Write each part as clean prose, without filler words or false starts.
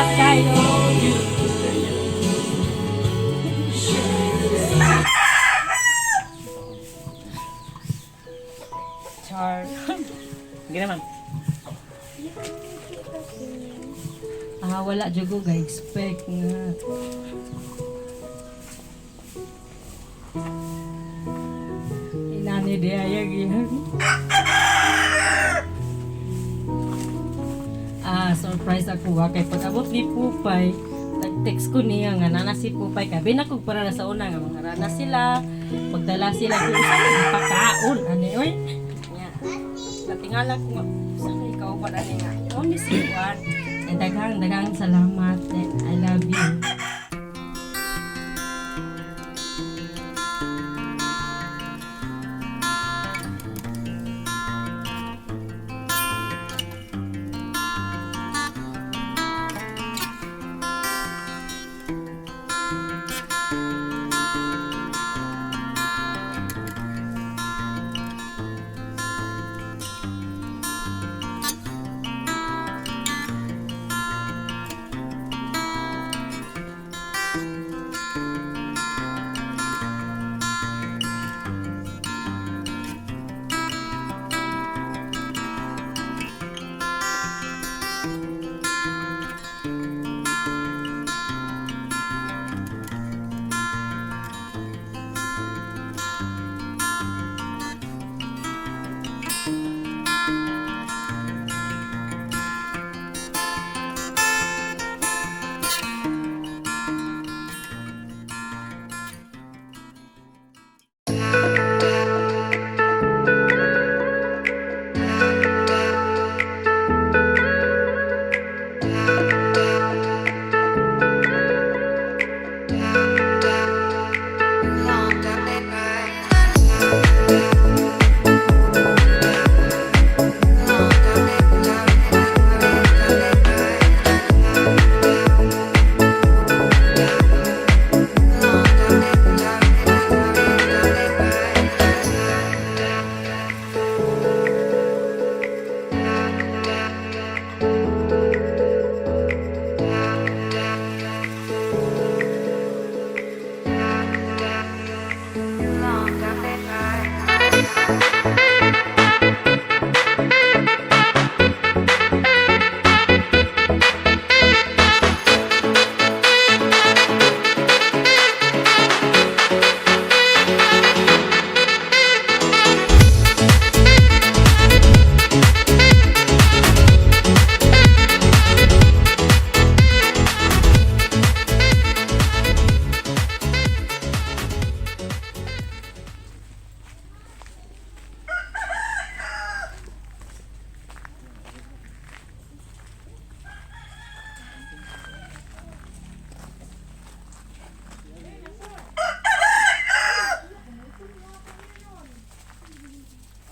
Salamat kayo. Char. Sige naman. Ah, wala jud ko ga-expect nga. Inani di ayag yan. Ah, surprise ako ha. Kay pag-abot ni Pupay, nag-text ko niya nga nana si Pupay. Kabi na kog para na sa una nga mga rana sila. Pagdala sila kung sa pagkaon. Ani, oy. Nya. Natingala ko nga, sa ikaw ba ani nga. Oh, ni si Juan. Eh, daghang, daghang salamat. Eh, I love you.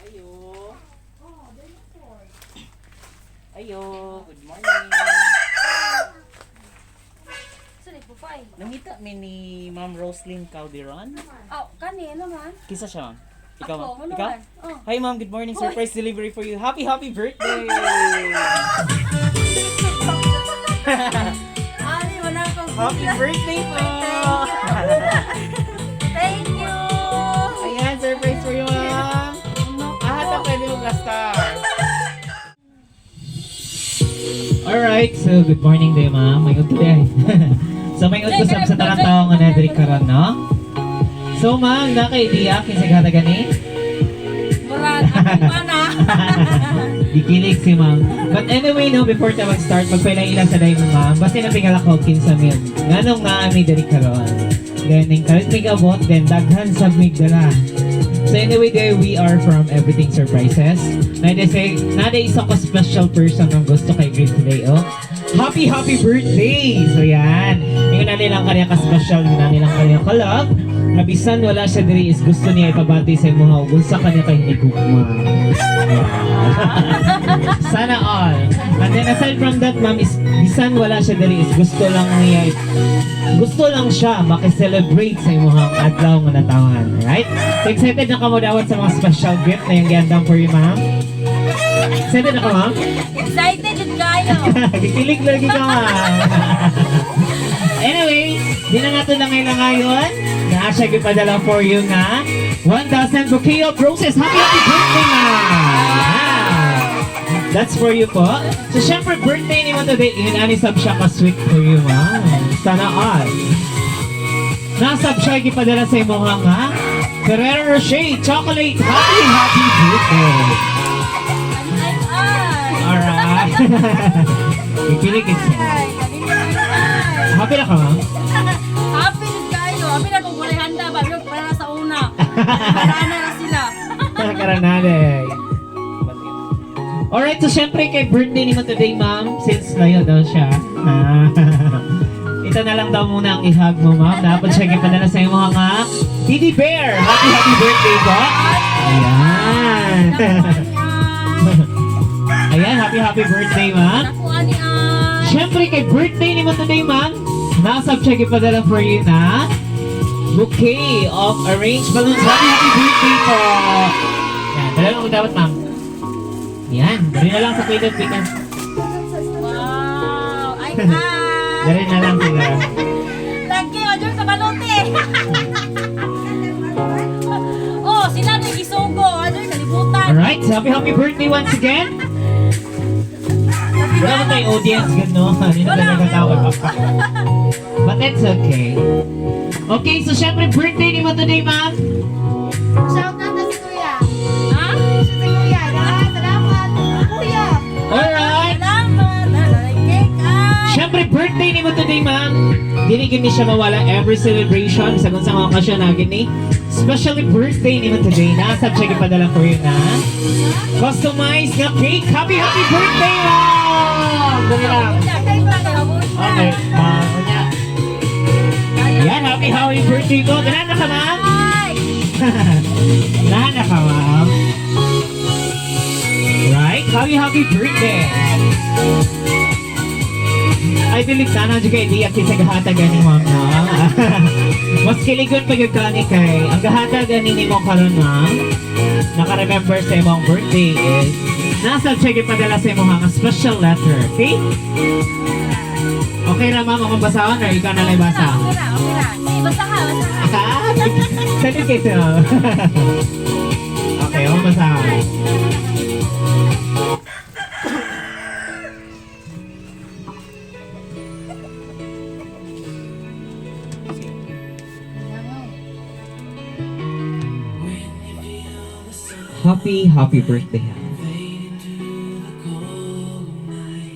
Ayo. Ayo, good morning. Saan ni Pupay? Nangita mi ni Ma'am Roslyn Calderon. Oh, kani naman. Kisa siya, ma'am. Ikaw, Ako, ma'am. ano Ikaw? man? Oh. Hi, ma'am. Good morning. Surprise delivery for you. Happy, happy birthday! Ani, wala akong Happy birthday po! Thank you! Ayan, surprise for you, ma'am. Ah, ito pwede mo star. Alright, so good morning day ma'am. May udto day. So may udto sab sa tanang tao nga nadiri karon, no? So ma'am, na kay idea kinsa gihatagan ni? Murag, ako pa na. Gikilig si ma'am. But anyway, no, before ta mag-start, magpailang sa day mo ma'am. Basta na pingalakaw kinsa mi. Nganong nga ami diri karon. Then ning karon mig abot, then daghan sa mig dala. So anyway, there we are from Everything Surprises. Nade say, nade isa ko special person ang gusto kay greet today, oh. Happy, happy birthday! So yan. Ingon na nilang kaniya ka-special, ingon na nilang kaniya ka-love. Na bisan wala siya diri is gusto niya ipabati sa imuha ug unsa kaniya kay hinigugma. Sana all. And then aside from that, ma'am, is bisan wala siya diri is gusto lang niya gusto lang siya makiselebrate sa imuhang adlaw nga natawhan. Alright? So excited na ka mo dawat sa mga special gift na yung giandam for you, ma'am? Excited na ka, ma'am? Excited jud kayo. Gikilig lagi ka, ma'am. Anyway, di na nga ito lang ngayon. Naa siya gipadala for you nga 1,000 bouquet of roses. Happy, happy birthday, ma'am! Yeah. That's for you po. So, syempre, birthday ni mo today. Yun, ani sab siya ka-sweet for you, ma'am. Sana all. Nasab siya gipadala sa imo nga Ferrero Rocher Chocolate. Happy, happy birthday! Ay, ay. Alright. Ikilig it siya. Ay, kanina, ay. Happy na ka, ma'am? Happy jud kayo. Happy na kung walay handa ba. Pero para sa una. Para na na sila. Karanale. Alright, so syempre kay birthday ni mo today, ma'am, since layo daw siya. Ah. Ito na lang daw muna ang i-hug mo, ma'am. Dapat siya gipadala sa imo nga Teddy Bear. Happy, happy birthday po. Ayan. Ayan, happy, happy birthday, ma'am. Nakuha ni ay. Siyempre, kay birthday ni mo today, ma'am, nasab siya gipadala for you na bouquet of arranged balloons. Happy, happy birthday po! Yan, dala mo dapat, ma'am. Yan, dali na lang sa Queen of Pican. Wow. Ay, ay. Dali na lang sila. Lagi, adyo sa balote. Oh, sila na gisugo. Adyo kalibutan. Alright, so happy, happy birthday once again. Wala ba tayong audience, gano'n? Hindi na talaga tawag pa. But it's okay. Okay, so syempre birthday ni mo today, ma'am. Shout out na si Kuya. Ha? Si Kuya. Salamat. Kuya. Alright. Salamat. Lalay cake ay. Siyempre, birthday ni mo today, ma'am. Dili gini siya mawala every celebration sa kung saan okasyon na gini. Especially birthday ni mo today. Nasa check ipadala ko yun na. Customized nga cake. Happy, happy birthday, ma'am! Dali lang. Okay, ma'am. Unya. Yan, happy, happy birthday po. Ganahan na ka, ma'am? Ay. Ganahan na ka, ma'am. Right? Happy, happy birthday! I believe sana dyan kay idea kinsa gahatag ani, ma'am, no? Mas kiligon pa gyud kani kay ang gahatag ani nimo karon, ma'am. Naka-remember sa imong birthday is nasa check ipadala sa imong nga special letter, okay? Okay ra, ma'am, akong basahon or ikaw na lang basa? Okay ra, okay ra. Sige, basta ka, basta ka. Ah, send it kay sir. Okay, akong basahon. Happy, happy birthday, ha.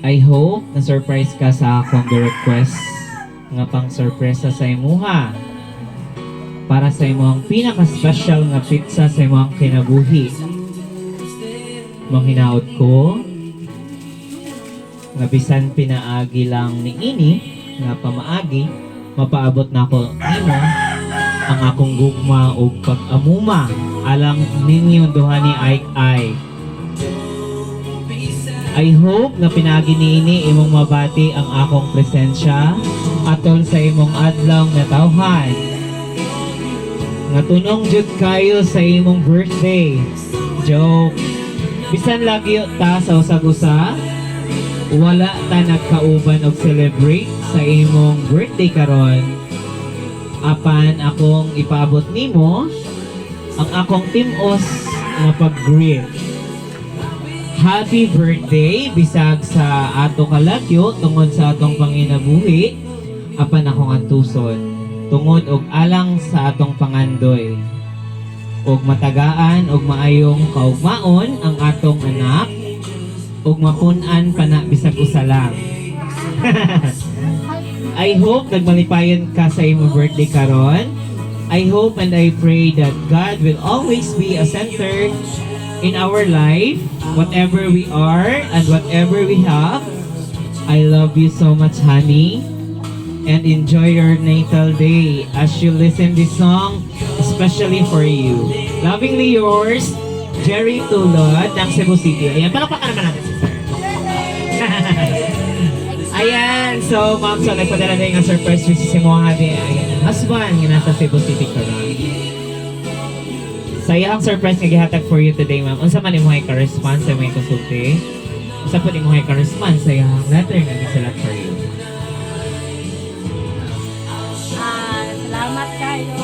I hope na-surprise ka sa akong request nga pang sorpresa sa imuha para sa imong pinaka-special nga pizza sa imong kinabuhi. Manghinaot ko nga bisan pinaagi lang ni ini nga pamaagi, mapaabot na ako nimo ang akong gugma ug pag-amuma alang ninyo duha ni Ike Ike. I hope na pinaagi niini imong mabati ang akong presensya atol sa imong adlaw nga tawhan. Nga tunong jud kayo sa imong birthday. Joke. Bisan lagi ta sa usag-usa, wala ta nagkauban og celebrate sa imong birthday karon. Apan akong ipaabot nimo ang akong timos nga pag-greet. Happy birthday bisag sa ato kalagyo tungod sa atong panginabuhi, apan akong antuson tungod og alang sa atong pangandoy og matagaan og maayong kaugmaon ang atong anak ug mapun-an pa na bisag usa lang. I hope nagmalipayon ka sa imong birthday karon. I hope and I pray that God will always be a center in our life, whatever we are and whatever we have. I love you so much, honey. And enjoy your natal day as you listen this song, especially for you. Lovingly yours, Jerry Tulod ng Cebu City. Ayan, palakpakan naman natin si sir. Ayan, so ma'am, so nagpadala na yung surprise which is si Mohabi. Ayan, ang husband nga nasa Cebu City karon. Sa iyang surprise nga gihatag for you today, ma'am, unsa man imong ka-response sa imong kasulti? Unsa po imong ka-response sa iyang letter nga gisulat for you? Ah, salamat kayo.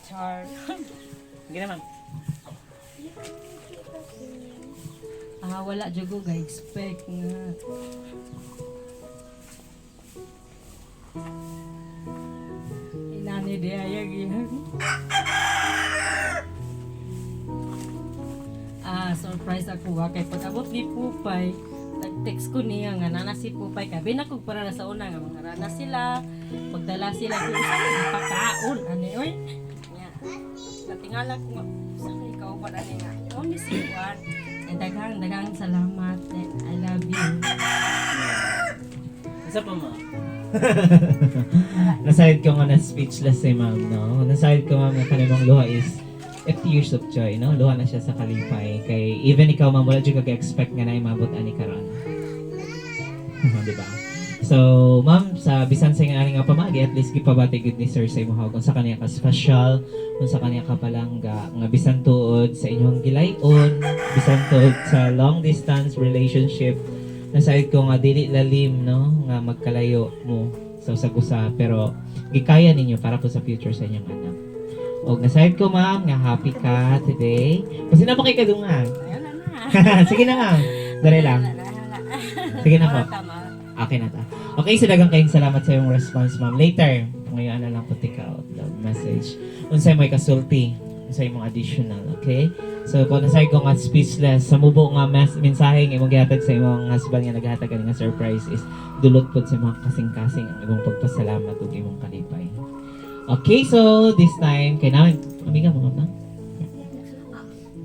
Char. Sige na, ma'am. Ah, wala jud ko ga-expect nga. Inani di ayag yan. Ah, surprise ako ha. Kay pag-abot ni Pupay, nag-text ko niya nga nana si Pupay. Kabi na kog para na sa una nga mga rana sila. Magdala sila kung sa pakaon. Ani, oy. Nya. Natingala ko nga, sa ikaw ba ani nga. Oh, ni si Juan. Eh, daghang, daghang salamat. And I love you. Isa pa, ma'am. Nasayad ko nga na speechless si ma'am, no? Nasayad ko, ma'am, na kanimong luha is a tears of joy, no? Luha na siya sa kalipay. Kay even ikaw, ma'am, wala jud ka expect nga na imabot ani karon. Di ba? So, ma'am, sa bisan sa nga ani nga pamagi, at least gipabati gud ni sir sa imong kung sa kaniya ka special, kung sa kaniya ka palangga, nga bisan tuod sa inyong gilayon, bisan tuod sa long distance relationship, nasayod ko nga dili lalim, no, nga magkalayo mo sa usag-usa, pero gikaya ninyo para po sa future sa inyong anak. Og nasayod ko, ma'am, nga happy ka today. Kasi na ba kay kadungan? Ayun na na. Sige na, ma'am. Dali lang. Wala na, wala. Sige na po. Wala, tama. Okay na ta. Okay, so daghang kayong salamat sa iyong response, ma'am. Later, ngayon na lang ko take out the message. Unsay may kasulti, unsay mong additional, okay? So kung nasay ko nga speechless sa mubo nga mensahe nga imong gihatag sa imong husband nga naghatag ani nga surprise is dulot pod sa mga kasing-kasing ang imong pagpasalamat ug imong kalipay. Okay, so this time kay namin amiga mo ma'am na.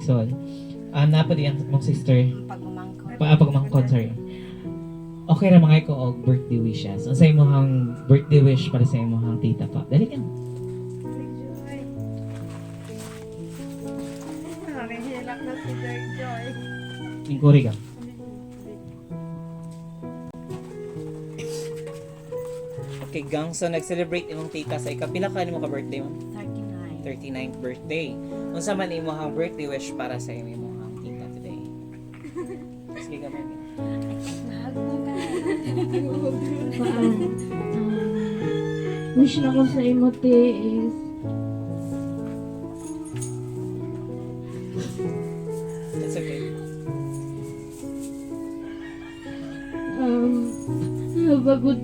So, naa pa di ang mong sister Pagmamangkot. pa pagmangkon, sorry. Okay ra mga ko og birthday wishes. Unsa imong birthday wish para sa imong tita pa? Dali ka. Nangihilak na si Joy Joy. Inkuri ka. Okay, gang. So, nag-celebrate imong tita sa ikapila ka nimo ka birthday, ma'am? 39. 39th birthday. Unsa man imong birthday wish para sa imong tita today? Sige ka, ma'am. Wish na ko sa imo te is It's okay. Have a good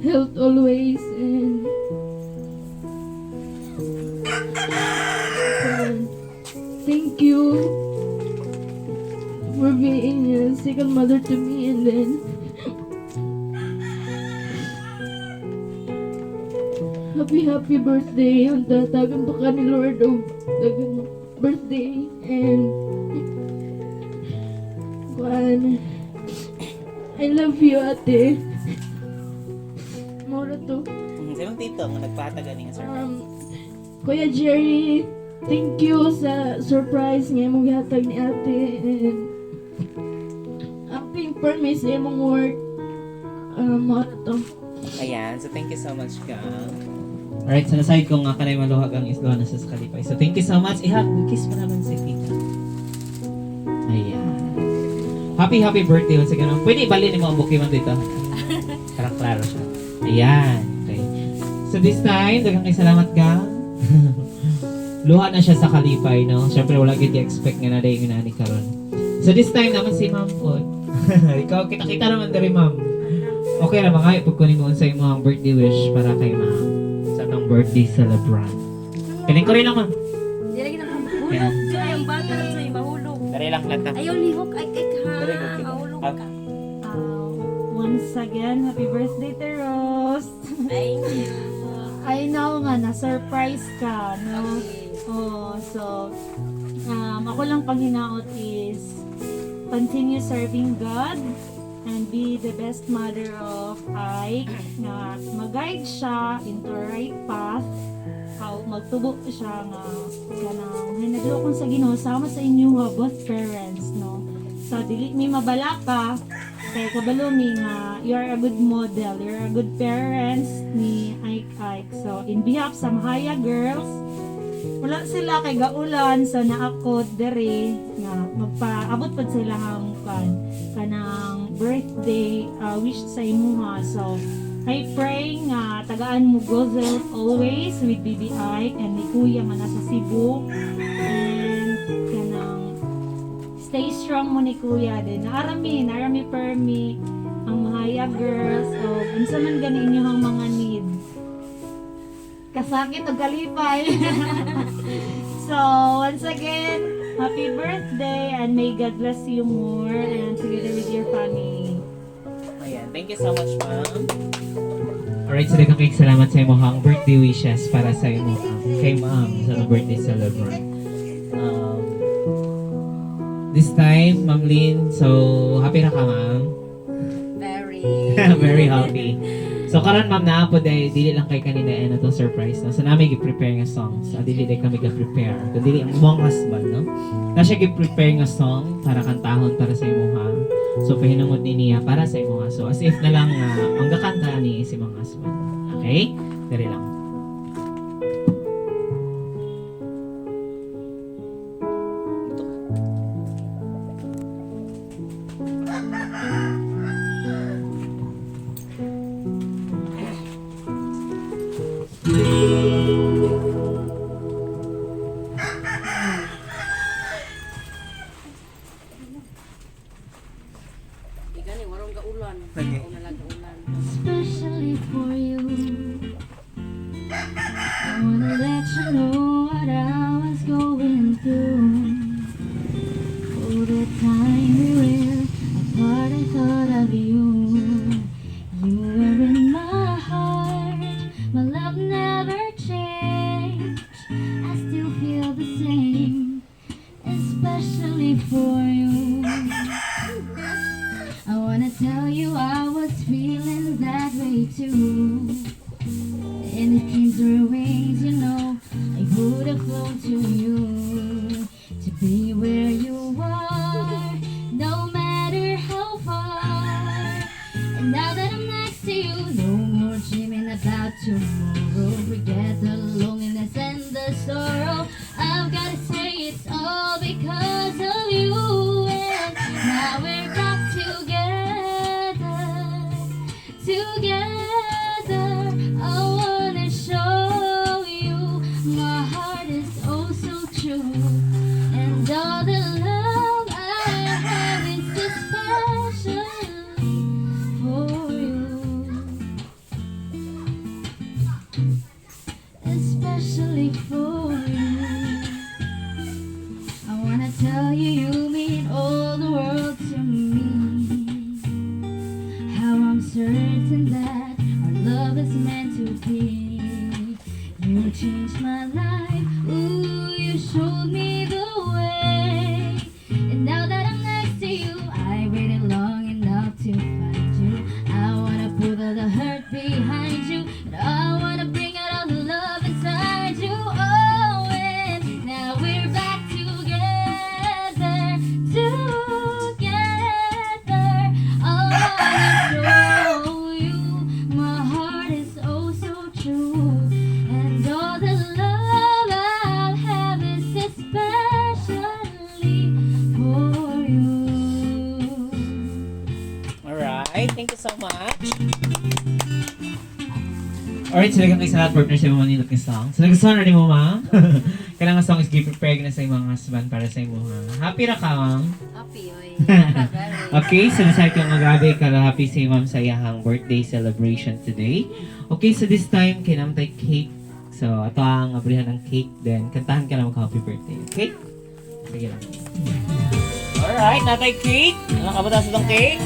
health always and thank you for being a second mother to me, and then happy happy birthday. Ang tatagan pa ka ni Lord of dagan birthday and kuan, I love you, ate. Mura to. Sa imong tito nga nagpahatag ani nga surprise. Kuya Jerry, thank you sa surprise nga imong gihatag ni ate and acting permit sa imong work. Mura to. Ayan. So, thank you so much, gang. Alright, so nasayod ko nga kanay maluhag ang islo na sa kalipay. So thank you so much. Ihag, kiss mo naman si tita. Ayan. Happy, happy birthday once again, ma'am. Pwede ibalik mo ang bouquet, ma'am, dito. Para klaro siya. Ayan. Okay. So this time, daghang kay salamat ka. Luha na siya sa kalipay, no? Siyempre, wala gid expect nga na day nga ni karon. So this time naman si ma'am po. Ikaw, kita-kita naman diri, ma'am. Okay ra mga ipagkunin mo sa imong birthday wish para kay ma'am sa atong birthday celebrant. Piling ko rin lang, ma'am. Hindi lagi na Hulog, Joy. Ang bata, Joy. Mahulog. Dali lang lata. Ayaw lihok. Ay, ay, ka. Dali, okay. Mahulog ka. Once again, happy birthday, Teros! Thank you. I know nga, na-surprise ka, no? Okay. Oh, so, ako lang panghinaot is continue serving God and be the best mother of Ike na mag-guide siya into right path, how magtubo siya nga kanang hinadlokon sa Ginoo sama sa inyong both parents, no? So dili mi mabalaka. Kay kabalo mi nga you are a good model, you're a good parents ni Ike Ike. So in behalf sa Mahaya Girls, wala sila kay gaulan, so naako diri nga magpaabot pud sila ang kan kanang birthday wish sa imuha. So I pray nga tagaan mo good health always with baby Ike and ni Kuya nga nasa Cebu, and kanang stay strong mo ni Kuya din. Naarami, naarami permi ang Mahaya Girls o unsa man gani inyong mga need. Kasakit o kalipay. So, once again, happy birthday and may God bless you more and together with your family. Ayan, thank you so much, ma'am. Alright, so daghang kay salamat sa imong birthday wishes para sa imo kay ma'am sa atong birthday celebrant. This time, Ma'am Lynn, so happy na ka, ma'am? Very. Very happy. So karon, ma'am, naa po day dili lang kay kanina ano to surprise, no. So nami gi-prepare nga songs. So, dili day kami ga-prepare. Kun dili ang imong husband, no. Na siya gi-prepare nga song para kantahon para sa imuha. So pahinungod ni niya para sa imuha. So as if na lang nga ang gakanta ni si imong husband. Okay? Dali lang. Di gani warong gaulan. Okay. Ako na lang gaulan. Especially for you. I wanna let you know what I was going through. All the time we were apart, I thought of you. You were in my heart, my love never changed. I still feel the same, especially for you. I wanna tell you I was feeling that way too. And if dreams were wings, I would have flown to you to be where you are, no matter how far. And now that I'm next to you, no more dreaming about tomorrow. Forget the loneliness and the sorrow. I've gotta say it's all because of you. And now we're back together, together. I wanna show you my heart is oh so true. And all the love I have is especially for you. Especially for you. I wanna tell you you mean all the world to me. How I'm certain that our love is meant to be. You changed my life, ooh, you showed me the way. And now that I'm next to you, I waited long enough to find you. I wanna put all the hurt behind you, and I wanna bring out all the love inside you. Oh, and now we're back together, together. I wanna show you my heart is oh so true, and all the love I have is especially for you. Alright, thank you so much. Alright, so daghang kay salamat, partner, sa imong manindot nga song. So nagustuhan ra nimo, ma'am? Kanang song is gi-prepare na sa imong husband para sa imong ha. Happy ra ka, ma'am? Happy oy. Very. Okay, so nasay ko nga grabe ka happy si ma'am sa iyahang birthday celebration today. Okay, so this time kay naa man tay cake. So ato ang abrihan ng cake, then kantahan ka na mag happy birthday, okay? Sige lang. Alright, naa tay cake. Ano ka ba sa itong cake?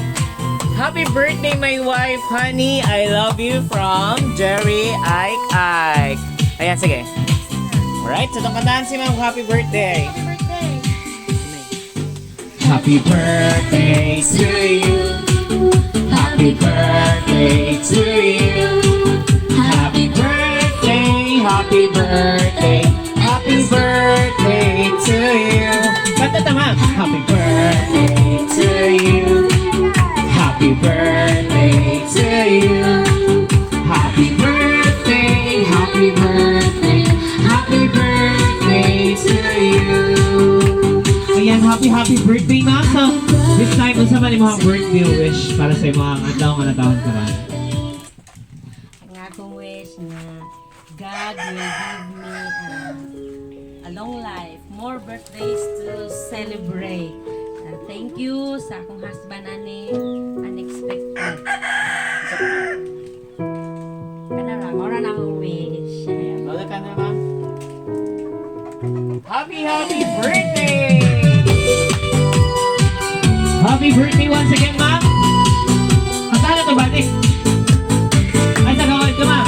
Happy birthday, my wife, honey. I love you from Jerry Ike Ike. Ayan, sige. Alright, so itong kantahan si ma'am, happy birthday. Happy birthday to you. Happy birthday to you. Happy birthday, happy birthday, happy birthday to you. Kanta tama. Happy birthday to you. Happy Happy birthday to you. Happy birthday, happy birthday, happy birthday to you. Ayan, happy happy birthday, ma'am. So, this time, unsa man imong birthday wish para sa imong adlaw nga natawhan karon? Ang akong wish nga God will give me a long life, more birthdays to celebrate. Thank you sa akong husband ani unexpected. Kana ra, mao ra na akong wish. Ayan, lola ka na, ma'am. Happy, happy birthday! Happy birthday once again, ma'am. Kanta na to, bati. Ay, sa gawin ka, ma'am.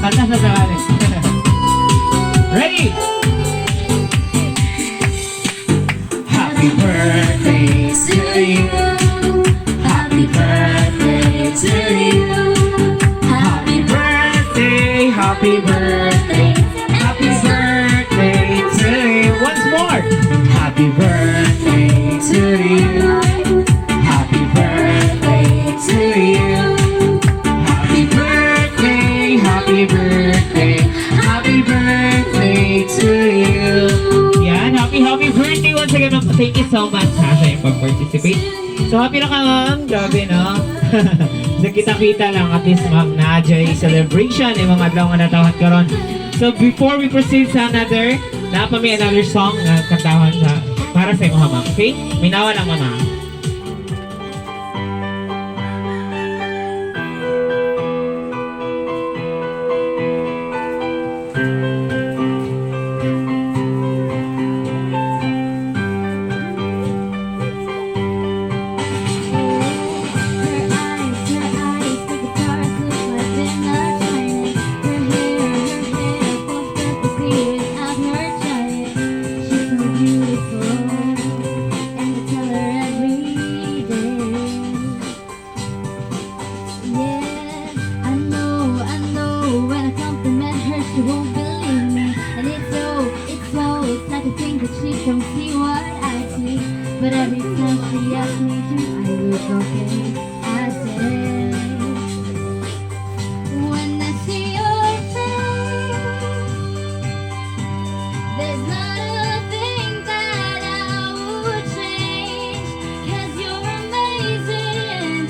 Kanta sa Tagalog. Ready? Happy birthday to you. Happy birthday to you. Happy birthday, happy birthday, happy birthday to you. Once more. Happy birthday to you. Happy birthday to you. Happy birthday, happy birthday, happy birthday to you. Yan, happy, happy birthday once again, ma'am. Thank you so much ha, sa iyong pag-participate. So happy na ka, ma'am. Grabe, no? So kita-kita lang at least, ma'am, na celebration yung mga adlaw nga natawhan karon. So before we proceed sa another, naa pa may another song na kantahan sa para sa imo, ma'am. Okay? Minawa lang, mama. Her eyes, like the stars look like they're not shining. Her hair falls perfectly without her trying. She's so beautiful, and I tell her every day. Yeah, I know. When I compliment her, she won't believe me, and it's so sad to think that she don't see what I see. But every time she asks me, do I look okay? I say, when I see your face, there's not a thing that I would change. 'Cause you're amazing,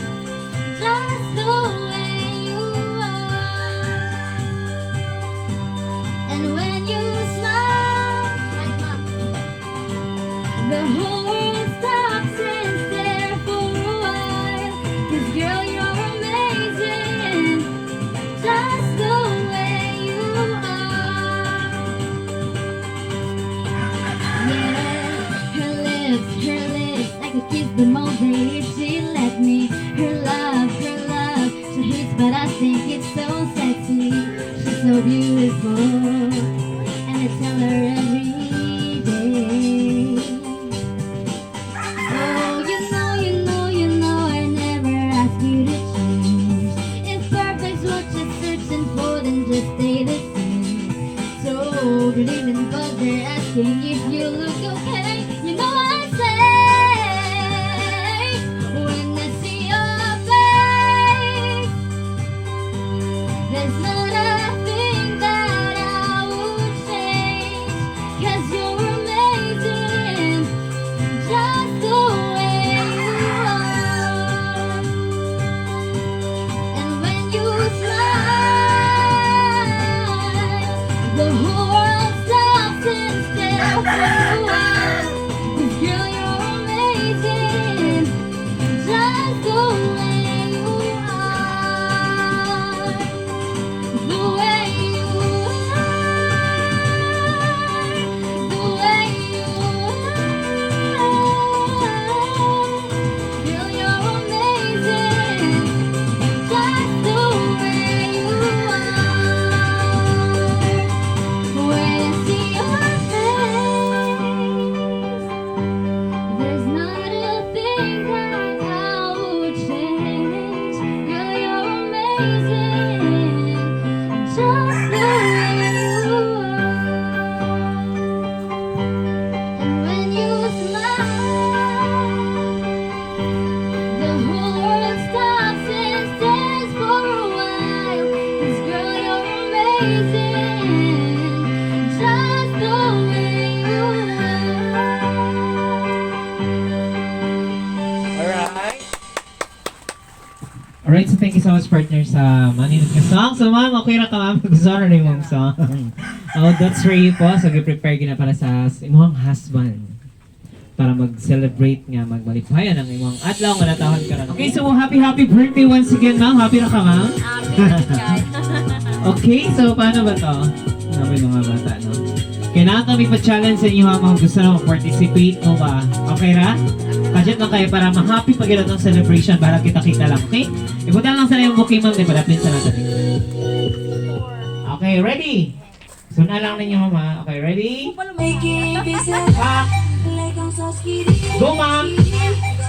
just the way you are. And when you smile, the whole world stops and stares for a while. 'Cause girl, you're amazing, just the way you are. Yeah, her lips, I could kiss them all day if she let me. Her love, she hates, but I think it's so sexy. She's so beautiful, and I tell her every day. Oh, you know, you know, you know, I never ask you to change. If perfect's what you're searching for, then just stay the same. So don't even bother asking if you look okay. You know I say when I see your face, there's not a thing that I would change. 'Cause you're amazing, just the way you are. And when you smile, the whole world stops and stares for a while. 'Cause Alright, so thank you so much, partner, sa manindot nga song. So ma'am, okay ra ka, ma'am? Gusto na rin mong song. Oh, that's for you po. So gi-prepare gina para sa imong husband para mag-celebrate nga magmalipayan ang imong adlaw nga natahon karon. Okay, so happy happy birthday once again, ma'am. Happy ra ka, ma'am? Happy na kay. Okay, so paano ba to? May mga bata, no? Kailangan kami pa-challenge sa inyo, ha, mga gusto na mag-participate mo ba? Okay ra? Budget lang kayo para ma-happy pag ang celebration para kita-kita lang, okay? Ibutan lang sana yung bouquet, ma'am, di palapin sa natin. Okay, ready? So na lang ninyo, mama. Okay, ready? Pak! Go, ma'am!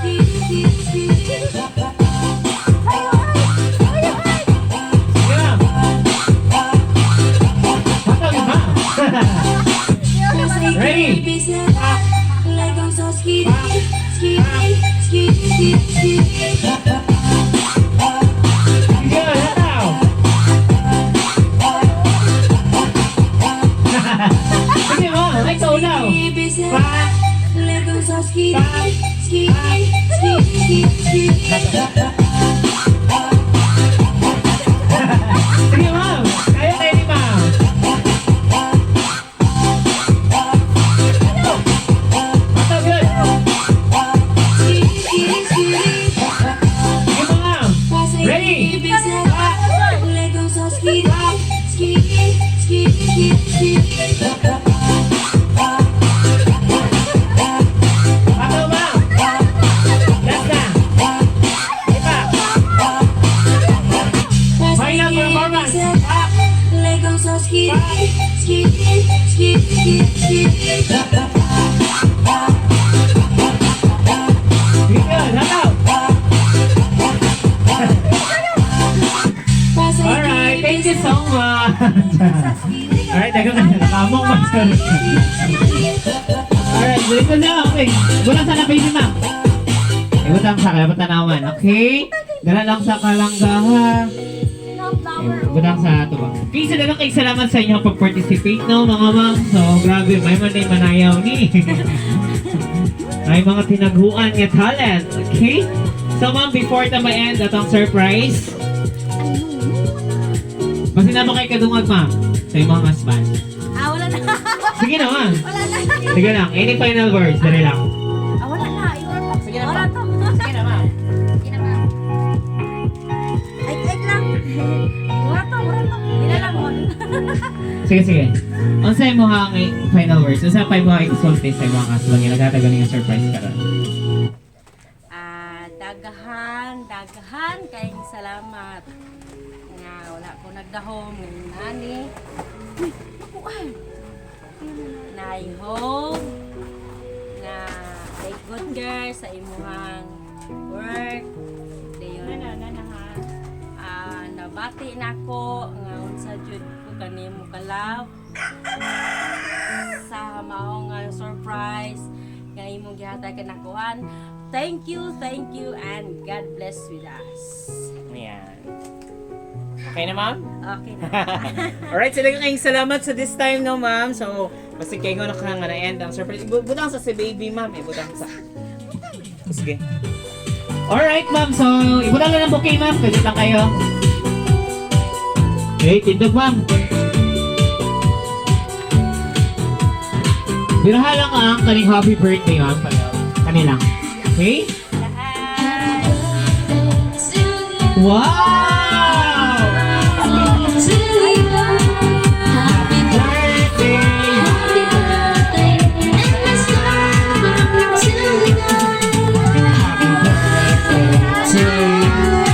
Sige, ma'am! Hatag, ma'am! Ready? Pak! Sige, hataw! Sige, ma'am! Ay, kaunaw! Pak! Pak! Sige, ma'am! Kaya kayo ni ma'am! Hataw, yun! Sige, ma'am! Ready? Pak! Pak! Hataw, ma'am! Last na! Ipa! Final performance! Pak! Pak! Sige, hataw! Alright, thank you so much! Alright, teka ka. Nakamong master. Alright, dito na. Okay. Wala sana baby, ma'am. Ibutang sa kaya tanawan. Okay? Dala lang sa kalanggaha. Ibutang sa ato ba? Okay, so daghang kay salamat sa inyong pag-participate, no, mga ma'am. So, grabe, may man manayaw ni. May mga tinaguan nga talent. Okay? So, ma'am, before ta ma-end atong surprise, basta na mo kay kadungag, ma'am, sa imong husband. Ah, wala na. Sige na, ma'am. Wala na. Sige lang. Any final words? Dali lang. Ah, wala na. Sige na, Wala ma'am. to. Sige na, ma'am. Sige na, ma'am. Ay, ay lang. Wala to, wala to. Hindi na lang mo. Sige, sige. Unsa imo ang final words? Unsa pa imo ang isulti sa imong husband nga naghatag nga surprise karon? Ah, daghan, daghan kayong salamat. Nga wala ko nagdahom ngayon nani. Uy, makuan. Na I hope na take good care sa imuhang work. Dayon, Na, na, na, ha. ah, nabati nako nga unsa jud ko kanimo ka love sa mao nga surprise nga imong gihatag kanakuan. Thank you, and God bless with us. Ayan. Okay na, ma'am? Okay na. Alright, so daghang kayong salamat sa this time, no, ma'am? So, basta kayo nga na nga na-end ang surprise. Butang sa si baby, ma'am. Eh, butang sa. Sige. Alright, ma'am. So, ibutang lang ng bouquet, ma'am. Pwede lang kayo. Okay, tindog, ma'am. Biraha lang ang kaning happy birthday, ma'am. Kanilang. Okay? Wow! Birthday! Happy birthday and To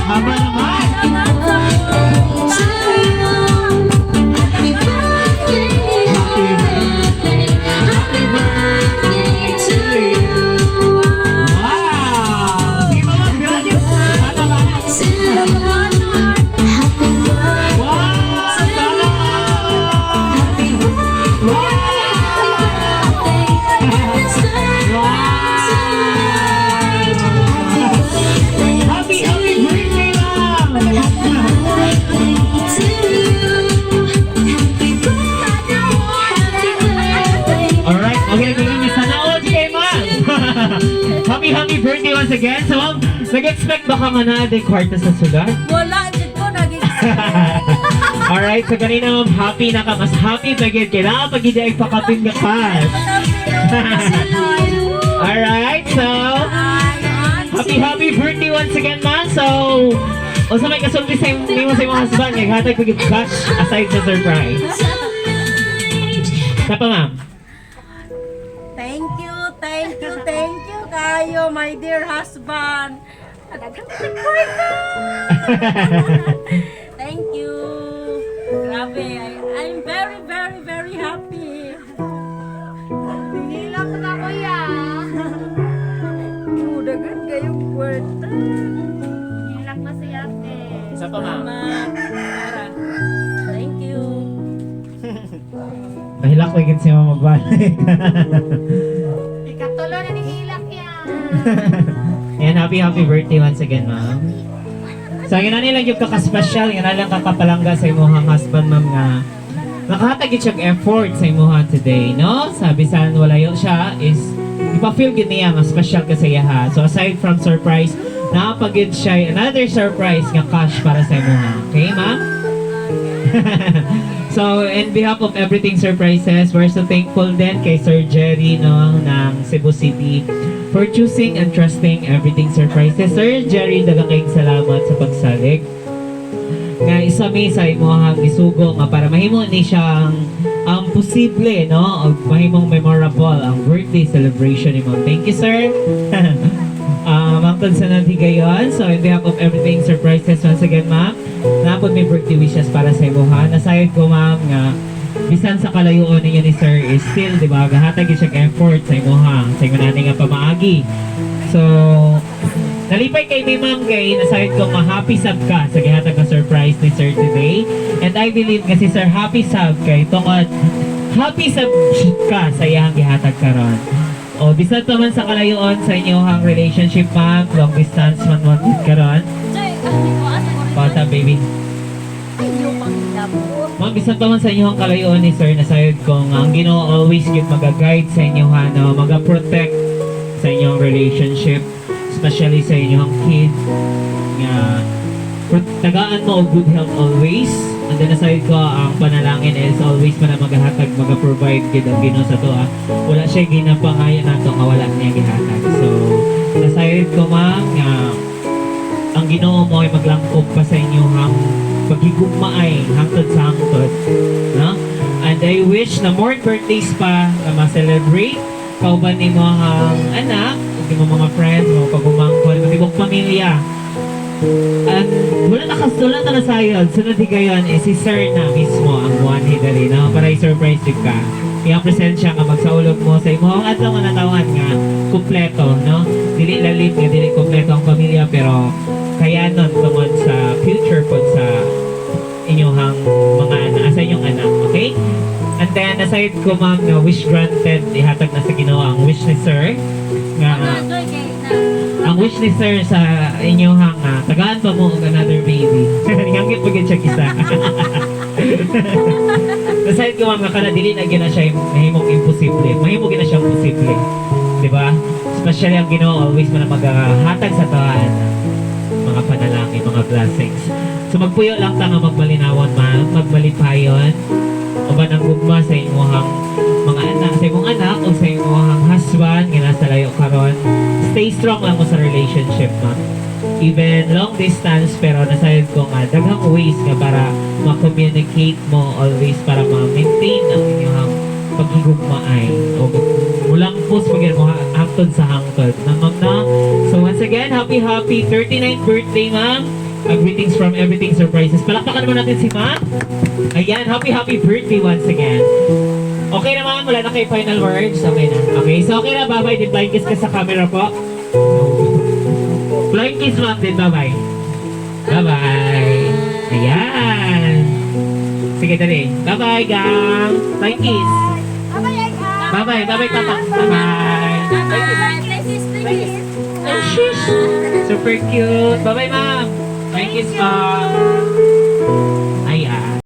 Haba naman! To you. Happy birthday, happy birthday, happy birthday to you. Wow! Sige, ma'am. Biraha niyo. Bata, bata. To you. Happy birthday once again. So, ma'am, nag-expect ba ka nga naa diay kwarta sa sulod? Wala jud ko nag-expect. Alright, so kanina, ma'am, happy na ka. Mas happy pa gyud. Kailangan pag hindi ay pakapin nga cash. Alright, so, happy, happy birthday once again, ma'am. So, unsa may kasulti sa nimo sa imong husband nga hatag pag cash aside sa surprise? Sa pa, ma'am? Thank you, thank you, thank you kayo, my dear husband. Daghang kwarta. Thank you. Grabe, I'm very, very, very happy. Hilak na kuya. Daghan kayong kwarta. Hilak na si ate. Isa pa, ma'am. Ma'am, Tara. Thank you. Mahilak ko si mama magbalik. Ikatulo na ni hilak yan. Ayan, happy happy birthday once again, ma'am. So, yun na nilang yung kaka-special, yun na lang kakapalangga sa imuhang husband, ma'am, nga nakahatag yun siyang effort sa imuha today, no? Sabi sa wala yun siya is ipa-feel gid niya nga special ka sa iyaha. So, aside from surprise, nakapagid siya another surprise nga cash para sa imuha. Okay, ma'am? So, in behalf of Everything Surprises, we're so thankful din kay Sir Jerry, no, ng Cebu City for choosing and trusting Everything Surprises. Sir Jerry, daghang kayong salamat sa pagsalig. Nga isa mi sa imuhang isugo nga para mahimo ni siyang ang posible, no, og mahimong memorable ang birthday celebration nimo. Thank you, sir. Mangtod sa higayon. So, in behalf of Everything Surprises, once again, ma'am, naa pod may birthday wishes para sa imuha. Nasayod ko, ma'am, nga bisan sa kalayuon ninyo ni sir is still, di ba, gahatag gyud siya effort sa imuha, sa imo nani nga pamaagi. So, nalipay kay mi, ma'am, kay nasayod ko nga happy sab ka sa gihatag nga surprise ni sir today. And I believe nga si sir happy sab kay tungod happy sab ka sa iyang gihatag karon. O bisan pa man sa kalayuon sa inyong relationship, ma'am, long distance man man karon. Joy, ay, ko asa ko rin. Bata baby. Ay, yung panghilabot. Ma'am, bisan pa man sa inyong kalayuon ni sir, nasayod ko nga ang Ginoo always gyud maga-guide sa inyo ha, no, maga-protect sa inyong relationship, especially sa inyong kid nga tagaan mo og good health always. And then nasayod ko ang panalangin is always man na magahatag, maga-provide gid ang Ginoo sa to ah. Wala siya ginapangayo nato nga wala niya gihatag. So, nasayod ko, ma'am, nga ang Ginoo mo ay maglangkob pa sa inyo hang pagigugmaay hangtod sa hangtod, no? And I wish na more birthdays pa na ma-celebrate kauban nimo ang anak ug imong mga friends, mga pagumangkon, matibok pamilya. And wala na kas wala na nasayod. Sunod higayon is si sir na mismo ang one dali, no, para i-surprise jud ka. Iyang presensya nga magsaulog mo sa imong adlaw nga natawan nga kumpleto, no? Dili lalit nga dili kumpleto ang pamilya, pero kaya nun tungod sa future pod sa inyong mga anak, sa inyong anak, okay? And then, aside ko, ma'am, na wish granted, ihatag na sa Ginoo ang wish ni sir nga Ano, Joy, kay na. ang wish ni sir sa inyong nga tagaan pa mo og another baby. Nganggit pa gyud siya kisa. Aside ko, ma'am, nga kana dili na gyud na siya mahimong imposible. Mahimo gyud na siyang posible. Di ba? Especially ang Ginoo always man ang maghahatag sa taan mga panalangin, mga blessings. So magpuyo lang ta nga magmalinawan, ma'am, magmalipayon uban ang gugma sa imong mga anak, sa imong anak o sa imong husband nga nasa layo karon. Stay strong lang mo sa relationship, ma'am. Even long distance, pero nasayod ko nga daghang ways nga para ma-communicate mo always para ma-maintain ang inyong paghigugmaay o mulang post pag mo hangtod sa hangtod na, ma'am, na. So once again, happy happy 39th birthday, ma'am. Greetings from Everything Surprises. Palakpakan naman natin si ma'am. Ayan, happy happy birthday once again. Okay na, ma'am, wala na kayo final words? Okay na. Okay, so okay na, bye-bye din. Flying kiss ka sa camera po. Flying kiss, ma'am, din bye-bye. Bye-bye. Ayan. Sige, dali. Bye-bye, gang. Flying kiss. Bye-bye, bye-bye, papa. Bye-bye. Bye-bye. Please, please. Oh, shush. Super cute. Bye-bye, ma'am. Flying kiss po.